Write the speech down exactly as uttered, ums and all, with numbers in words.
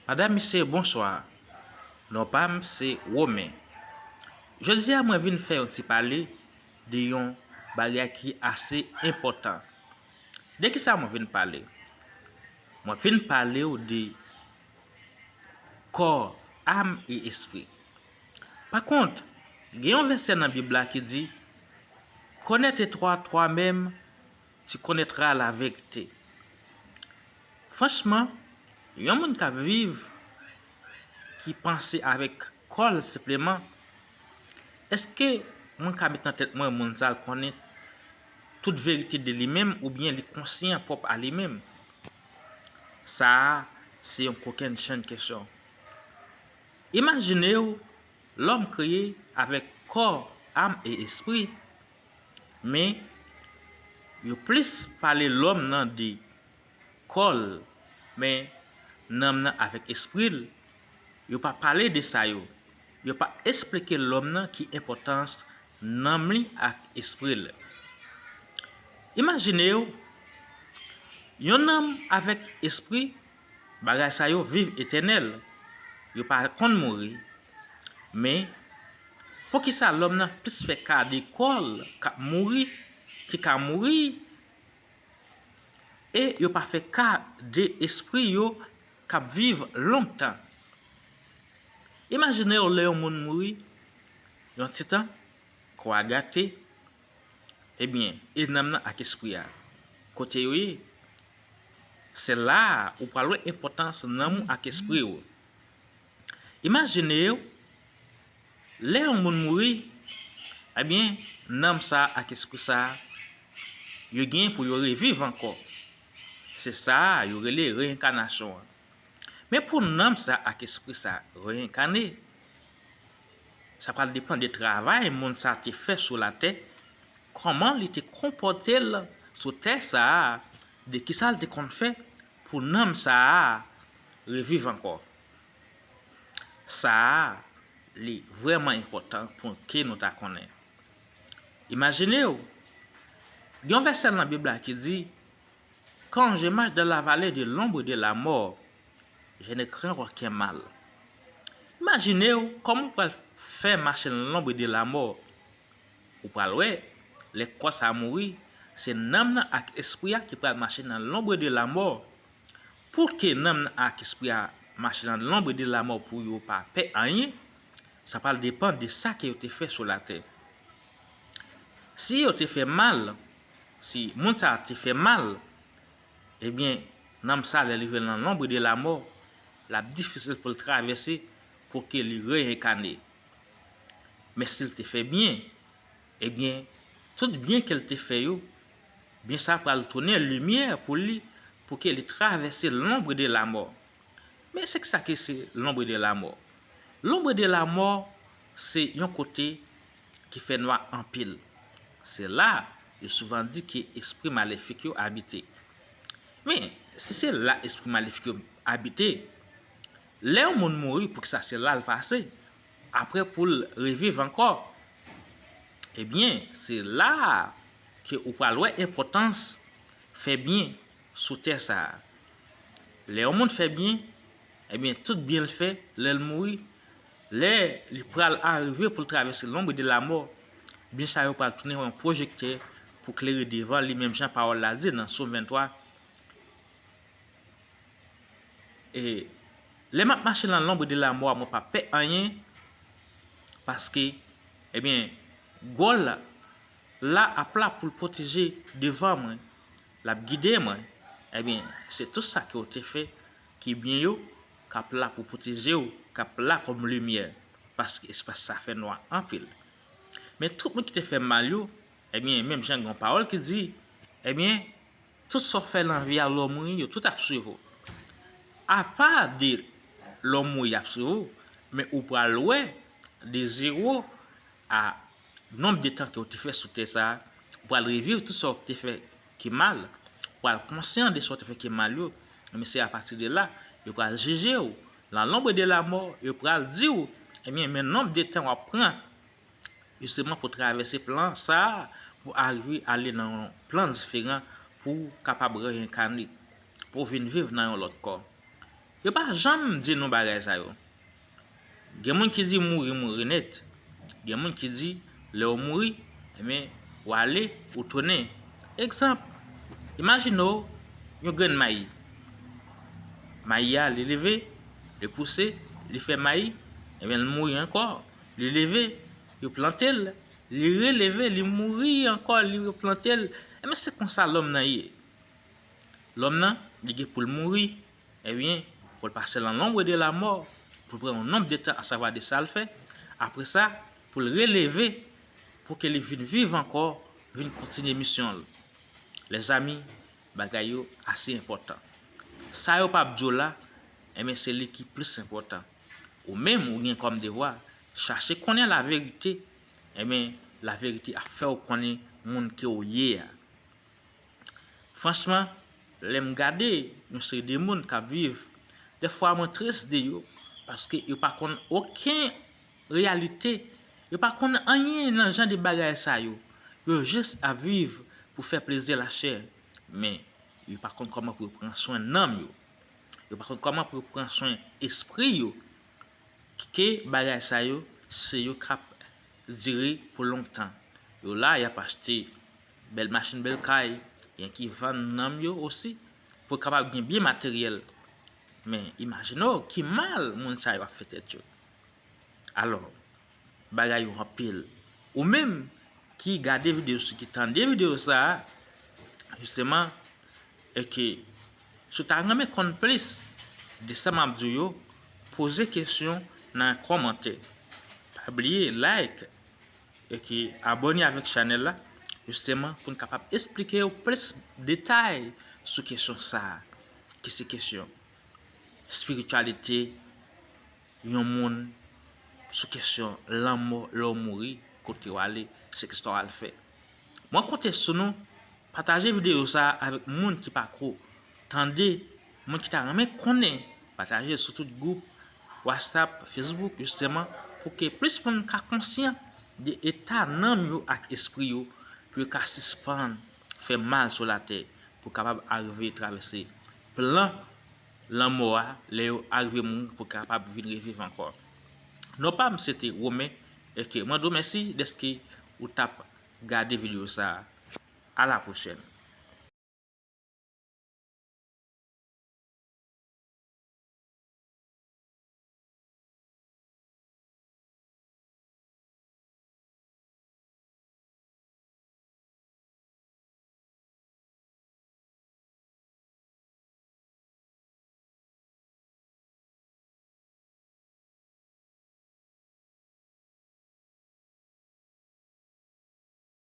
Madanm, mesye, bonswa. Non pa m se Romain. Jodi a mwen vin fè yon ti pale de yon bagay ki ase enpòtan. De kisa mwen vin pale? Mwen vin pale w de kò, am e espri. Pa kont, gen yon vèsè nan Bib la ki di, Connais-toi toi-même, tu connaîtras la vérité. Franchman, yon moun k ap viv, ki panse avèk kò l senpleman, èske mwen ka met nan tèt mwen moun sa l konnen tout verite de li menm oubyen li konsyan pwòp a li menm? Sa a, se yon kokennchenn kesyon. Imajine w, lòm kreye avèk kò, am e espri, men yo plis pale lòm nan de kò l, men nanm nan avèk espri l, yo pa pale de sa yo. Yo pa esplike lòm nan ki enpòtans nanm li ak espri l. Imajine w, yon nanm avèk espri, bagay sa yo viv etènèl. Yo pa konn mouri. Men, poukisa lòm nan plis fè ka de kò l k ap mouri, ki ka mouri, e yo pa fè ka de espri yo k ap viv lontan? Imajine w lè yon moun mouri, yon ti tan, kò a gate, ebyen, e nanm nan ak espri a, kote yo ye? Se la a ou pral wè enpòtans nanm ou ak espri w. Imajine w, lè yon moun mouri, ebyen, nanm sa a ak espri sa a, yo gen pou yo reviv ankò. Se sa a yo rele reyenkanasyon an. Men pou nanm sa a ak espri sa a reyenkane, sa pral depann de travay moun sa a te fè sou latè, kòman li te konpòte l sou tè sa a, de kisa l te konn fè pou nanm sa a reviv ankò. Sa a, li vrèman enpòtan pou ke nou ta konnen. Imajine w, gen yon vèsè nan Bib la ki di, Quand je marche dans la vallée de l'ombre de la mort, je ne crains aucun mal. Imajine w kòman w pral fè mache nan lonbre de lamò. Ou pral wè, lè kò sa a mouri, se nanm nan ak espri a ki pral mache nan lonbre de lamò. Pou ke nanm nan ak espri a mache nan lonbre de lamò pou yo pa pè anyen, sa pral depann de sa ke yo te fè sou latè. Si yo te fè mal, si moun sa a te fè mal, ebyen, nanm sa a, lè li rive nan lonbre de lamò, l ap difisil pou l travèse pou ke li reyenkane. Men si l te fè byen, ebyen, tout byen ke l te fè yo, byen sa pral tounen limyè pou li, pou ke li travèse lonbre de lamò. Men se ki sa ki se lonbre de lamò? Lonbre de lamò se yon kote ki fè nwa anpil. Se la yo souvan di ke espri malefik yo abite. Men, si se la espri malefik yo abite, lè yon moun mouri, poukisa se la l pase? Apre pou l reviv ankò. Ebyen, se la a ke ou pral wè enpòtans fè byen sou tè sa a. Lè yon moun fè byen, ebyen, tout byen l fè, lè l mouri, lè li pral arive pou l travèse lonbre de lamò, byen sa yo pral tounen yon pwojektè pou klere devan li, menm jan pawòl la di nan Sòm venntwa. E lè m ap mache nan lonbre de lamò a, mwen pa pè anyen, paske, ebyen, gòl la ap la pou l pwoteje devan mwen, l ap gide mwen. Ebyen, se tout sa ke w te fè ki byen yo k ap la pou pwoteje w, k ap la kòm limyè, paske espas sa fè nwa anpil. Men tout moun ki te fè mal yo, ebyen, menm jan gen yon pawòl ki di, ebyen, tout sa w fè nan vi a, lè w mouri, yo tout ap swiv ou. Apa de lè w mouri, y ap swiv ou, men ou pral wè de zewo a nonb de tan ke w te fè sou tè sa a, ou pral reviv tout sa w te fè ki mal, ou pral konsyan de sa w te fè ki mal yo, men se apati de la, yo pral jije w. Nan lonbre de lamò, yo pral di w, ebyen, men nonb de tan w ap pran jisteman pou travèse plan sa a, pou arive ale nan yon plan diferan, pou w kapab reyenkane, pou w vin viv nan yon lòt kò. Yo pa janm di nou bagay sa yo. Gen moun ki di mouri, mouri nèt. Gen moun ki di lè w mouri, ebyen, w ale, ou tounen. Egzanp, imajine w yon grenn mayi. Mayi a, li leve, li pouse, li fè mayi, ebyen, li mouri ankò. Li leve, yo plante l, li releve, li mouri ankò, li replante l. Ebyen, se konsa lòm nan ye. Lòm nan, li gen pou l mouri, ebyen, pou l pase dans l'ombre de la mort, pou l pran yon nonb de tan, asavwa de sa l fè. Apre sa, pou l releve, pou ke li vin viv ankò, vin kontinye misyon l. Lèzami, bagay yo ase enpòtan. Sa yo p ap di w la, ebyen, se li ki plis enpòtan. Ou menm, ou gen kòm devwa, chache konnen laverite, ebyen, laverite ap fè w konnen moun ke w ye a. Franchman, lè m gade yon seri de moun k ap viv, dèfwa mwen tris de yo, paske yo pa konn okenn reyalite, yo pa konn anyen nan jan de bagay sa yo. Yo jis ap viv pou fè plezi lachè, men yo pa konn kòman pou yo pran swen nanm yo. Yo pa konn kòman pou yo pran swen espri yo. Ke bagay sa yo, se yo k ap dire pou lontan. Yo la, y ap achte bèl machin, bèl kay, gen ki vann nanm yo osi, pou kapab gen byen materyèl. Men, imajine w ki mal moun sa yo ap fè tèt yo. Alò, bagay yo anpil. Ou menm ki gade videyo, si ki tande videyo sa a, jisteman, e ke si w ta renmen konn plis de sa m ap di w yo, poze kesyon nan kòmantè. Pa bliye like, e ke abòne avèk chanèl la, jisteman, pou n kapab esplike w plis detay sou kesyon sa a, ki se kesyon espirityalite yon moun, sou kesyon lanmò, lè w mouri, kote w ale, se kisa w al fè. Mwen konte sou nou, pataje videyo sa a avèk moun ki pako tande, moun ki ta renmen konnen, pataje l sou tout gwoup, WhatsApp, Facebook, jisteman, pou ke plis moun ka konsyan de eta nanm yo ak espri yo, pou yo ka sispann fè mal sou latè, pou kapab arive travèse plan lanmò a, lè yo arive mouri, pou kapab vin reviv ankò. Non pa m, se te Romain, e ke mwen di w mèsi dèske ou t ap gade videyo sa a. A la pwochèn.